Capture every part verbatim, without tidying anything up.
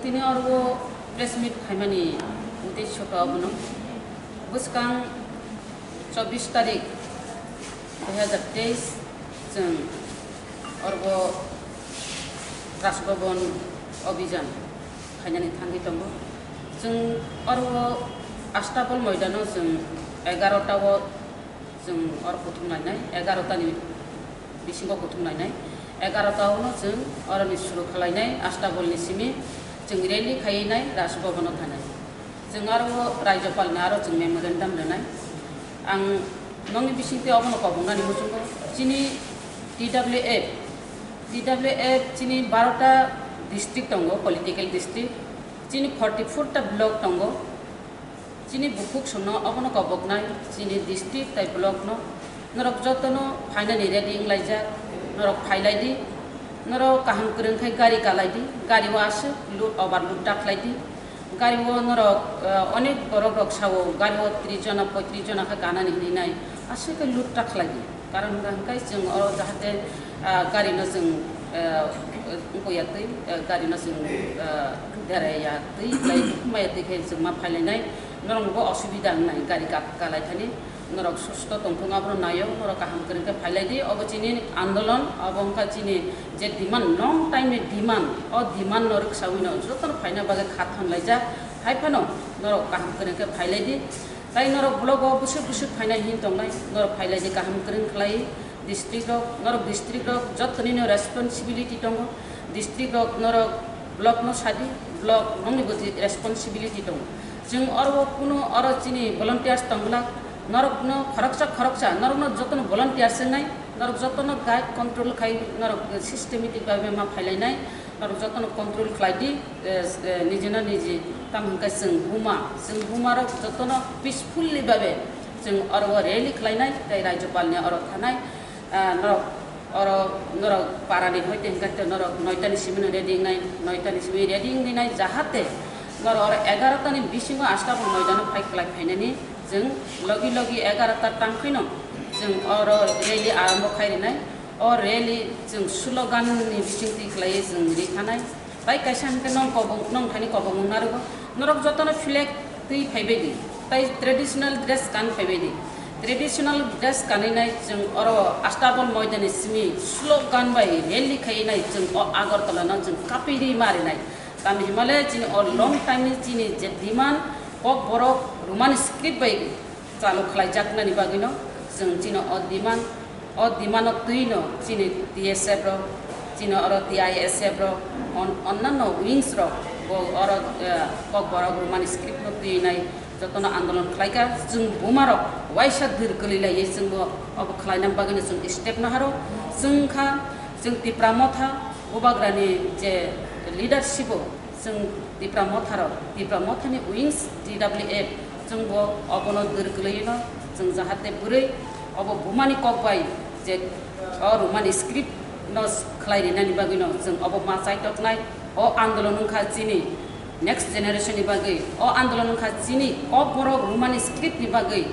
Tini oro press meet khaimani uddesho khe obono, bwskang chobbish tarik dui hazar teis chwng oro Raj Bhavan Abhijan khainani thangwi tongo. Chwng oro Astabal moidano chwng egarota o chwng oro kuthum lainai, egarota ni bisingo kuthum lainai, egarota o no chwng oroni suru khwlainai, Astabal ni simi chwng rally khainai, Raj Bhavan o thanai. Chwng aro Rajyapal ni aro chwng memorandum rwnai. Ang nokni bisingtwi obono kobongnani muchungo, chini T W F, T W F chini barota district tongo, political district, chini forty four ta block tongo. Chini bukhuk songno obono koboknai, chini district tai block no. Norok jotono phainani ready wnglaijak, norok phailai di, norok kaham kwrwng khe gari kalai di, gari o aswk load, overload ta khlai di, gari o norok, eh, onek borok rok sao, gari o tris jona, poitris jona khe kanani hinwi nai, aswk khe load ta khlai di. Karon hwnka hwnkhe chwng oro jahate, ah, gari no chwng, ah, wngkoi ya twi, ah, gari no chwng, ah, dera ya twi, tei huma ya twi khe chwng ma phailainai, norok bo osubida wngnai gari ka-, kalai thani, norok susto tongthung abono naio, norok kaham kwrwng khe phailai di, obo chini andolon, obo wngkha chini je demand, long time ni demand, o demand no rwksaui no jotono phaina bagwi kha thon laijak, hai phano norok kaham kwrwng khe phailai di. Tai norok block o bwswk bwswk phainai hin tongnai, norok phailai di kaham kwrwng khlai district rok, norok district rok jottoni no responsibility tongo, district rok norok block no sadi, block nokni bo responsibility tongo. Chwng oro o kuno oro chini volunteers tongla, norok no khoroksa khoroksa, norok no jotono volunteers wngnai, norok jotono guide control khai, norok systematic bhabe ma phailainai, norok jotono control khlai di, eh, eh, nijino niji, tamo hwnkhe chwng buma, chwng buma rok jotono peacefully babe chwng oro o rally khlainai, tei Rajyapal ni oro thanai, ah, norok oro norok para ni hoite hwnkhe norok noita ni simi no ready wngnai, noita ni simi ready wngwi nai, jahate norok oro egarota ni bisingo Astabal moidano phai khlai phainani chwng logi logi egarota tangkhwino chwng oro rally arombo khai rinai. O rally chwng slogan ni bisingtwi khlaiwi chwng ri thanai. Tai kaisa hwnkhe nong kobong, nong thani kobong wng narwgo. Norok jotono flag twi phaibai di. Tai traditional dress kan phaibai di. Traditional dress kanwi nai chwng oro Astabal moidani simi slogan bai rally khai nai chwng o Agartala no chwng kapiri mari nai. Tamni himale chini o long time ni chini je demand kok borok Roman script bai chalo khlaijaknani bagwino chwng chini o demand, o demand o twino chini T S F rok, chini oro T I S F rok, on-, onnanno wings rok bo oro, eh, Kokborok Roman script no twinai jotono andolon khlaikha. Chwng bumarok waisa dwr kwlwi laiwi chwngbo obo khlaina bagwino chwng step no haro. Chwng kha, chwng Tipra Motha Bubagrani je leadership o, chwng Tipra Motha rok, Tipra Motha ni wings T W F, chwng bo obono dwr kwlwi no, chwng jahate bwrwi obo bumani kok bai je o Roman script no khlai rinani bagwi no chwng obo ma chaitoknai. O andolon wngkha chini next generation ni bagwi, o andolon wngkha chini kok borok Roman script ni bagwi.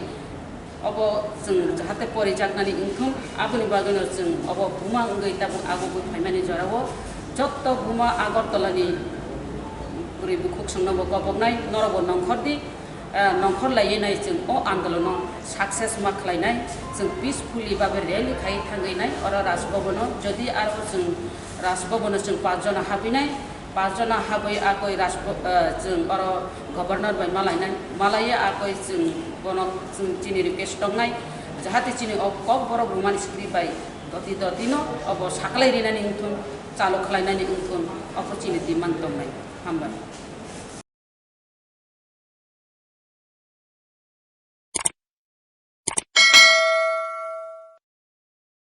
Obo chwng jahate porijaknani wngthung, aboni bagwino chwng obo buma wngwi tabuk agugwi phaimani jorao jotto buma Agartalani bwrwi bukhuk songnobo koboknai, norokbo nongkhor di, eh, nongkhor laiwi nai chwng o andolono success ma khlainai, chwng peacefully babe rally khai thangwi nai oro Raj Bhavan o, jodi aro chwng Raj Bhavan o chwng panch jona habwi nai, Panch jona habwi akoi Rajbo-, eh, chwng oro governor bai malainai, malaiya akoi chwng bono chwng chini request tongnai, jahate chini o kok borok Roman script bai doti doti no obo saklai rinani wngthun, chalo khlainani wngthun, obo chini demand tongnai. Hambai.